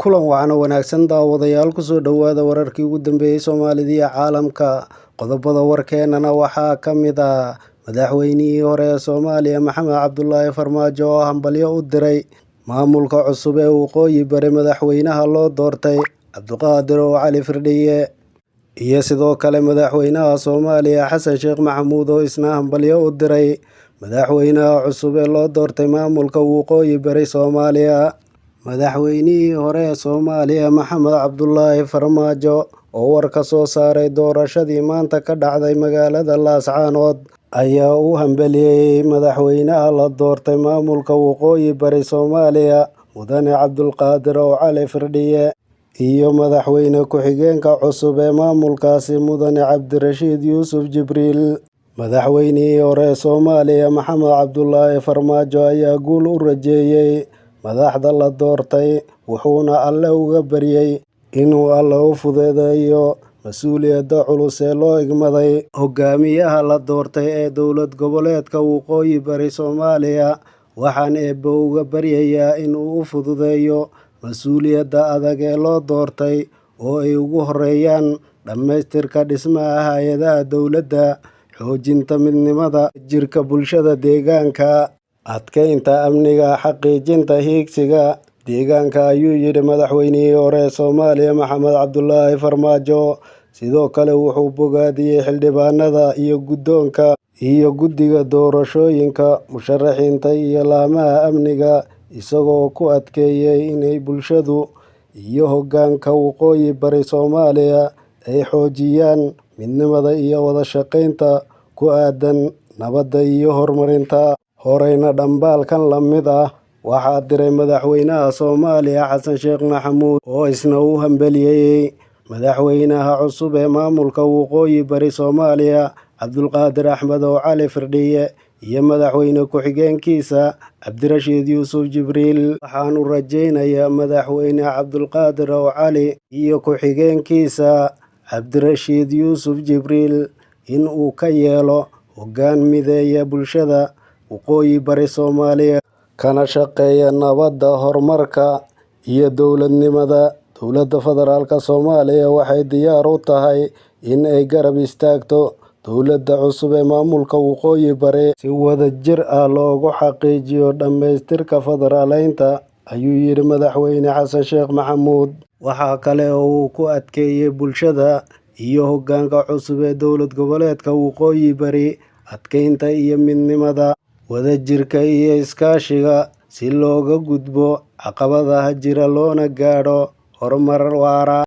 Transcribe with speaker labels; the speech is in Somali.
Speaker 1: Kulan wacan oo wanaagsan daawadayaal, kusoo dhowaada wararkii ugu dambeeyay Soomaalida iyo caalamka. Qodobada warkeenana waxaa ka mid ah madaxweynihii hore ee Soomaaliya Maxamed Cabdulaahi Farmaajo oo hambalyo u diray maamulka cusub ee Waqooyi Bari madaxweynaha loo doortay Cabdiqaadir Cali Firdhiye, iyo sidoo kale madaxweynaha Soomaaliya Xasan Sheekh Maxamuud oo isna hambalyo u diray madaxweynaha cusub ee loo doortay maamulka Waqooyi Bari Soomaaliya. Madaxweynihii hore ee Soomaaliya Maxamed Cabdulaahi Farmaajo oo war ka soo saaray doorashadii maanta ka dhacday magaalada Laascaanood ayaa u hambalyeeyay madaxweynaha la doortay maamulka Waqooyi Bari Soomaaliya Mudane Cabdiqaadir Cali Firdhiye iyo madaxweyne ku-xigeenka cusub ee maamulkaasi Mudane Cabdirashiid Yuusuf Jibriil. Madaxweynihii hore ee Soomaaliya Maxamed Cabdulaahi Farmaajo ayaa guul u rajeeyay madaxda la doortay, wuxuuna Alle uga baryay inuu Alle u fududeeyo mas'uuliyadda culus ee loo igmaday. Hogaamiyaha la doortay ee dowlad goboleedka Waqooyi Bari Soomaaliya waxaan Eebbe uga baryayaa in uu u fududeeyo mas'uuliyadda adag ee loo doortay oo ay ugu horreeyaan dhammaystirka dhismaha hay'adaha dowladda, xoojinta midnimada jirka bulshada deegaanka, adkeynta amniga, xaqiijinta higsiga deegaanka, ayuu yidhi madaxweynihii hore ee Soomaaliya Maxamed Cabdulaahi Farmaajo. Sidoo kale wuxuu bogaadiyay xildhibaanada iyo guddoonka iyo guddiga doorashooyinka, musharaxiinta iyo laamaha amniga, isagoo ku adkeeyay in bulshadu iyo hoggaanka Waqooyi Bari Soomaaliya ay xoojiyaan midnimada iyo wada shaqeynta ku aaddan nabadda iyo horumarinta. Horeyna dhambaalkan la mid ah waxaa diray madaxweynaha Soomaaliya Xasan Sheekh Maxamuud oo isna u hambalyeeyay madaxweynaha cusub ee maamulka Waqooyi Bari Soomaaliya Cabdiqaadir Axmed Cali Firdhiye iyo madaxweyne ku-xigeenkiisa Cabdirashiid Yuusuf Jibriil. Waxaan u rajeynayaa madaxweyne Cabdiqaadir Cali iyo ku-xigeenkiisa Cabdirashiid Yuusuf Jibriil in uu ka yeelo hoggaan mideeya bulshada Waqooyi Bari Soomaaliya, kana shaqeeya nabadda, horumarka iyo dowladnimada. Dowladda Federaalka Soomaaliya waxay diyaar u tahay in ay garab istaagto dowladda cusub ee maamulka Waqooyi Bari si wadajir ah loogu xaqiijiyo dhammaystirka federaaleynta, ayuu yidhi madaxweyne Xasan Sheekh Maxamuud. Waxa kale oo uu ku adkeeyay bulshada iyo hoggaanka cusub ee dowlad goboleedka Waqooyi Bari adkeynta iyo midnimada, wadajirka iyo iskaashiga si looga gudbo caqabadaha jira loona gaadho horumar waara.